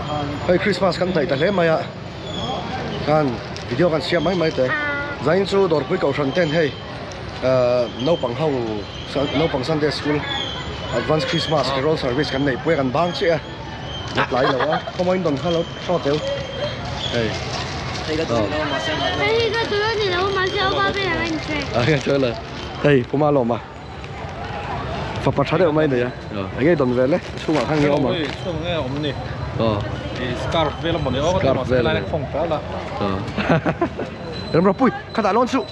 Hei Christmas kan hnaih ta hle mai a khan video kan siam mai mai teh zain chu dawrpui kohhran ten hei ahh naupang ho naupang Sunday school advance Christmas carol service kan neih pui a kan bang chiah a la tlai lo a khawmaw in dawn kha lo thaw teu hei hei puma lawm a. Fapa tha deuh mai nei a. Eng nge dawn vel e? Chhungah khan nge awm ang? Chhungah nge awm ni? Aw. Scarf vel a mawni aw Scarf vel. Lai khawng tawh la. Aw. Remropui, khatah lawn suh.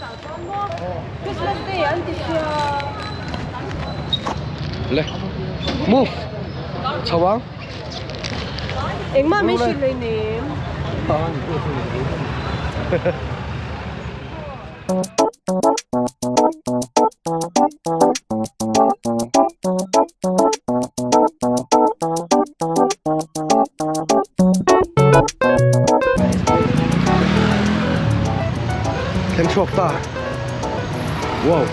Christmas day an ti sia. Le. Move. Chho ang. Engmah min hrilh lei nem. Thleng chhuak ta wow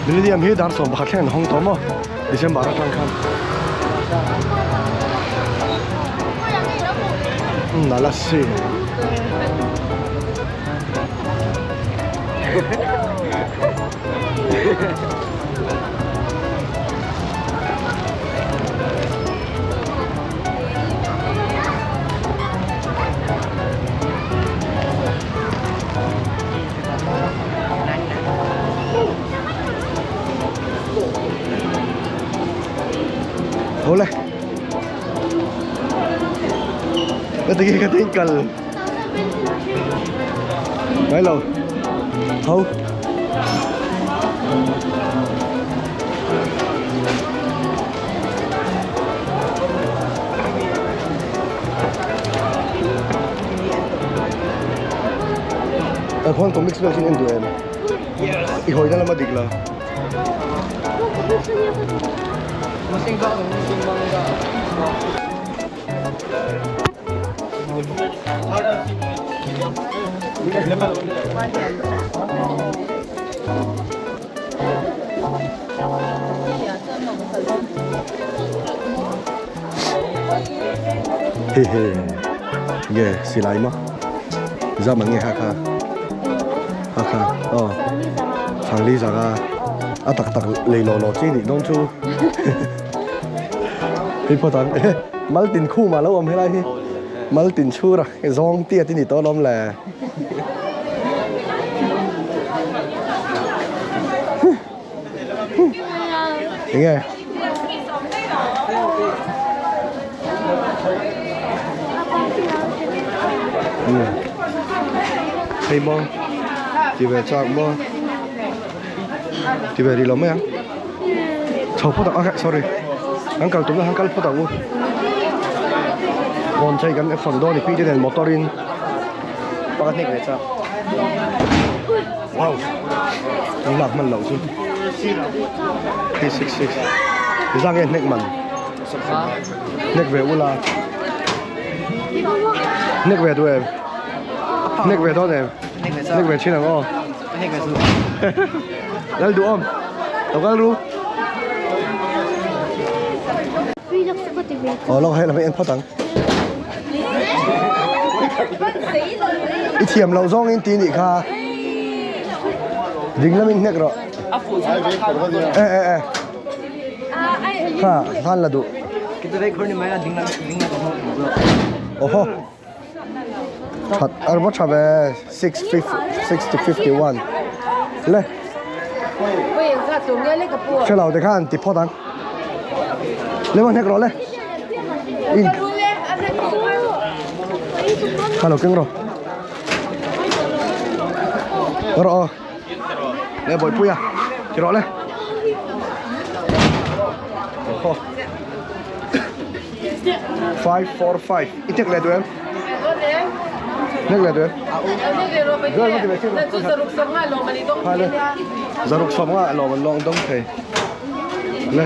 Millennium hi dar 11 thleng an hawng tawh maw December atang khan nala si. Awle Ka ti ka tin kal Ngai lo Ho Ka khuan comics vel sin en duh em I hawi na lama dik la Hehe nge silai maw zam ang nge ha kha ha kha aw sangli zanga a tak tak lei law law chi nih dawn chu hei phawt ang e mal tin khum a lo awm helai hi mal tin chhur a zawng tiat i ni tawh alawm le enge hei maw ti ve chak maw Ti ve rih lo mai ang. Chho phawt ang a sorry. Kan kal tumna han kal phawt ang u. Rawn chei kan fang dawn i pi te nen motor in. Pakhat hnek ve chak. Wow. Kan lak hman loh chu. 366. Zang nge hnek man. Hnek ve ula. Hnek ve duh em? Hnek ve dawn em? Hnek ve thin ang aw. Lal duh awm. Lo kal ru. Aw lo hei lam hi en phawt ang. I thiam loh zawng in ti nih kha. Ding lam in hnek rawh. E e e. Kha hlan la duh. Oho. That a va tha ve 6 6 to 51 le hre lo te khan ti phawt ang le maw hnek rawh le in kha lo keng rawh rawh aw le bawihpui a ti rawh le Oho. 5 4 5 i tek leh duh em nek leh duh em Girl ma ti ve chin Hai le zaruk som nga lawm an lawng dawng thei le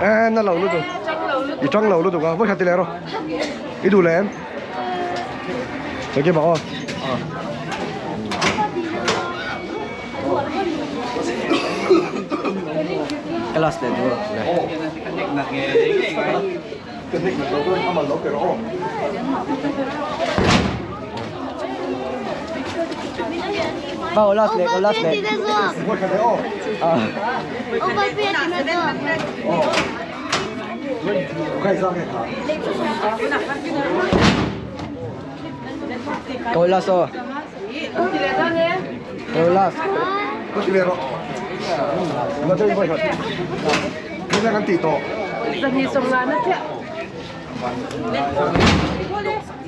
e na lo lutuk i tang lo lutuk a voi khat ti leh rawh i duh leh em Cái kia bảo Class le du. Ka hnek nat lo dawn a man lo pe rawh aw. Ba last leh last leh. Vawi khat leh aw. Aw. Kai zang nge kha. Ko last aw. Ko last. Ko ti ve rawh. Na deuh vawi khat. Ni kan ti tawh. Zahnih sawmnga na chiah.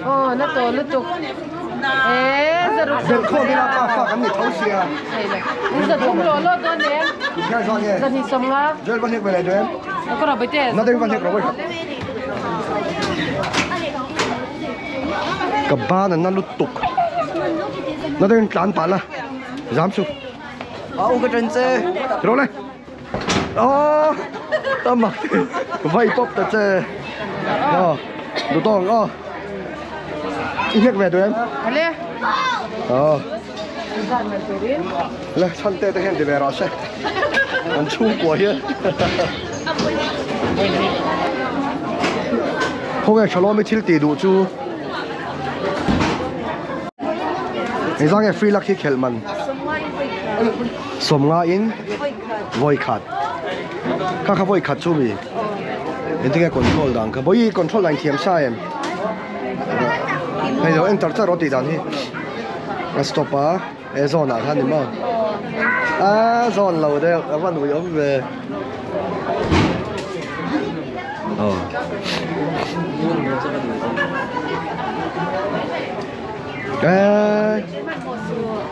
Aw na tawh lutuk. Eh zaruk. Zel khawm ila pa fa kan ni tho sia. Zathum law law dawn em. Kai zang nge. Zahnih sawmnga. Joel va hnek ve leh duh em? Ka rawh baite. Na deuh va hnek rawh vawi khat. Ka ban an na lutuk. Na deuh in tlan pah la. Zam chu. A u ka ṭan che. Rawh le. Aw tam mak vai pawp ta che. Aw duhtawng aw. I hnek ve duh em? Ale. Aw. Le chhan te te hian ti ve rawh se. An chhungkua hian. Khawnge Shalom-i thil tih duh chu. Engzah nge free luck hi khelh man? Sawmnga in vawi khat. Kha kha vawi khat chu mi. Engtin nge control dan kha? Bawi control dan thiam sa em? Hei lo enter char rawh tih dan hi. A stop a, e zone ah khan ni maw? A zone lo deuh a va nui awm ve. Aw. Eh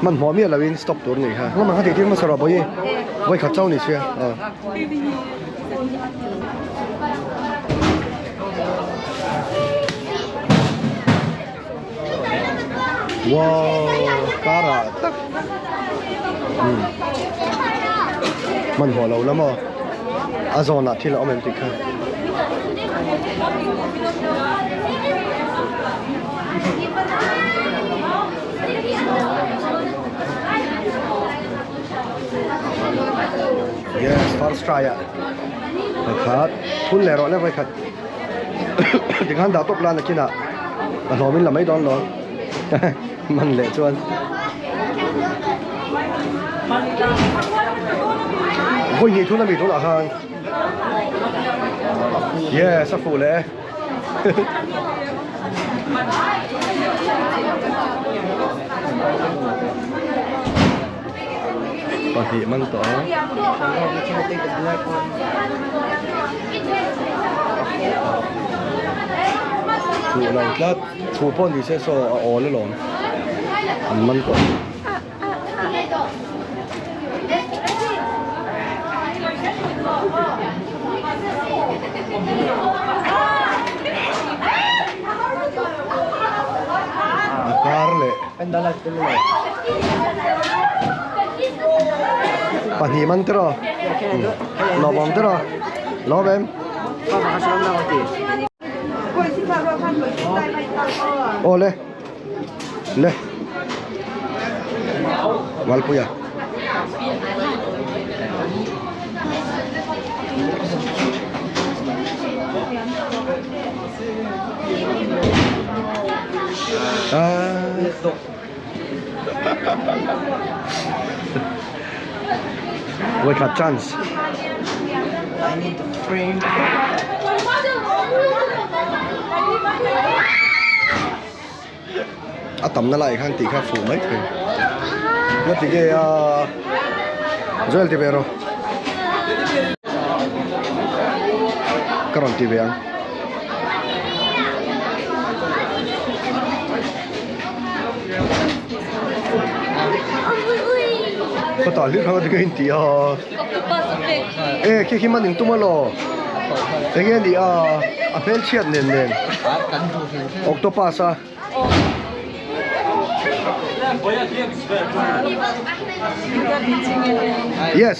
hmanhmawh miah loin stop tur nih kha lamah kha tih tir hmasa rawh bawi vawi khat chauh ni sia aw. Wow car ah tak hmanhmawh lo la maw a zawn ah thil a awm em tih kha. Yes first try ah pakhat phun leh rawh le vawikhat tikhan dah tawp lan akin ah a hlawm in la mai dawn lo man leh chuan vawi hnih thun ami tunah khan yes a fuh leh e. Pahnih man tawh a. Thuh lo tlat. Thuh pawh ni se saw a awl alawm. An man tawh. A kar leh pahnih man te rawh lawm awm te rawh lawm em aw le. Le Valpuia Vawi khat chance. I need the frame. A tamna lai khan tih kha fuh mai thei na ti nge a Joel ti ve rawh ka rawn ti ve ang khawtah hlir kha ka in ti a e khi khi man ing tum alaw enge ni a a hmelchhiat nen nen. Octopus a. Yes.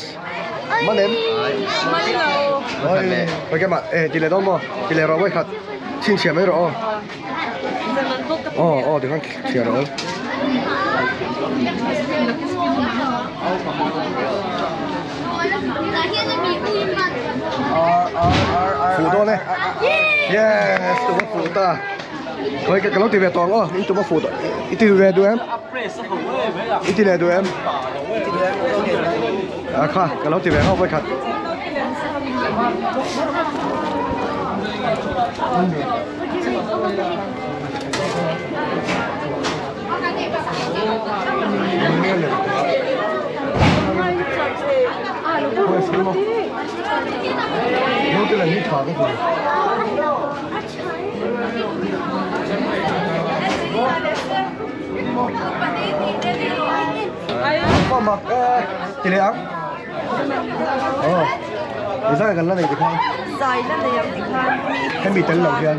Manem. Oi, oi cái mặt, ê, chị lấy đâu mà, chị lấy rồi với thật. Xin xỉa mấy rồi. Ờ, ờ, thì không xỉa rồi. R R R R. Fuh dawn e. Yes, tum a fuh ta. Khawi ka lo ti ve tawh ang aw, in tum a fuh tawh. I ti ve duh em? I ti leh duh em? A kha, ka lo ti ve ngauh vawikhat. Ti leh ang aw zai kan la nei tikhan zai la nei ang tikhan hemi tel lo hian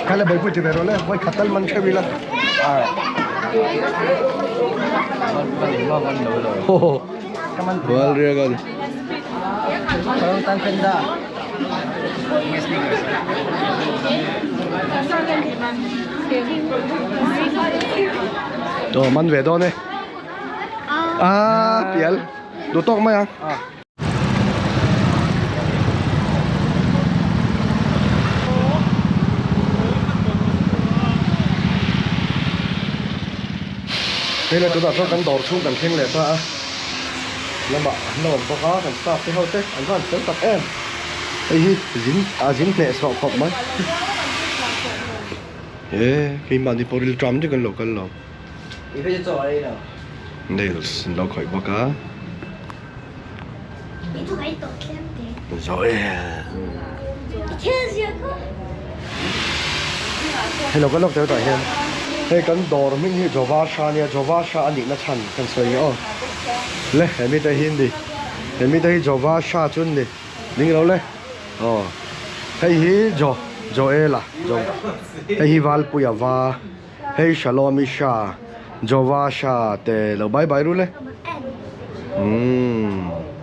Kha le bawipui ti ve rawh le, vawi khat tal man theuh ila. Wal riagan. Aw man ve dawn e. Ah pial. Duh tawk mai ang. Hei le tunah chuan kan dawr chhung kan thleng leh ta a lamah an lo awm bawk a kan staff te ho te an van fel tak em hei hi zin a zin hneh sawh khawp mai he keimahni pawh rilṭam deuh kan lo kal lo nails an lo khawih bawk a. Hello kan lawk teh tah hian hei kan dawr hming hi Jovasha ania Jovasha a nihna chhan kan sawi nge aw le he mite hi ni he mite hi Jovasha chu ni ning lo le aw hei hi Jo Joela Jo hei hi Valpuia va Hei Shalomi Sha, Jova Sha te lo bye bye ru le. Umm.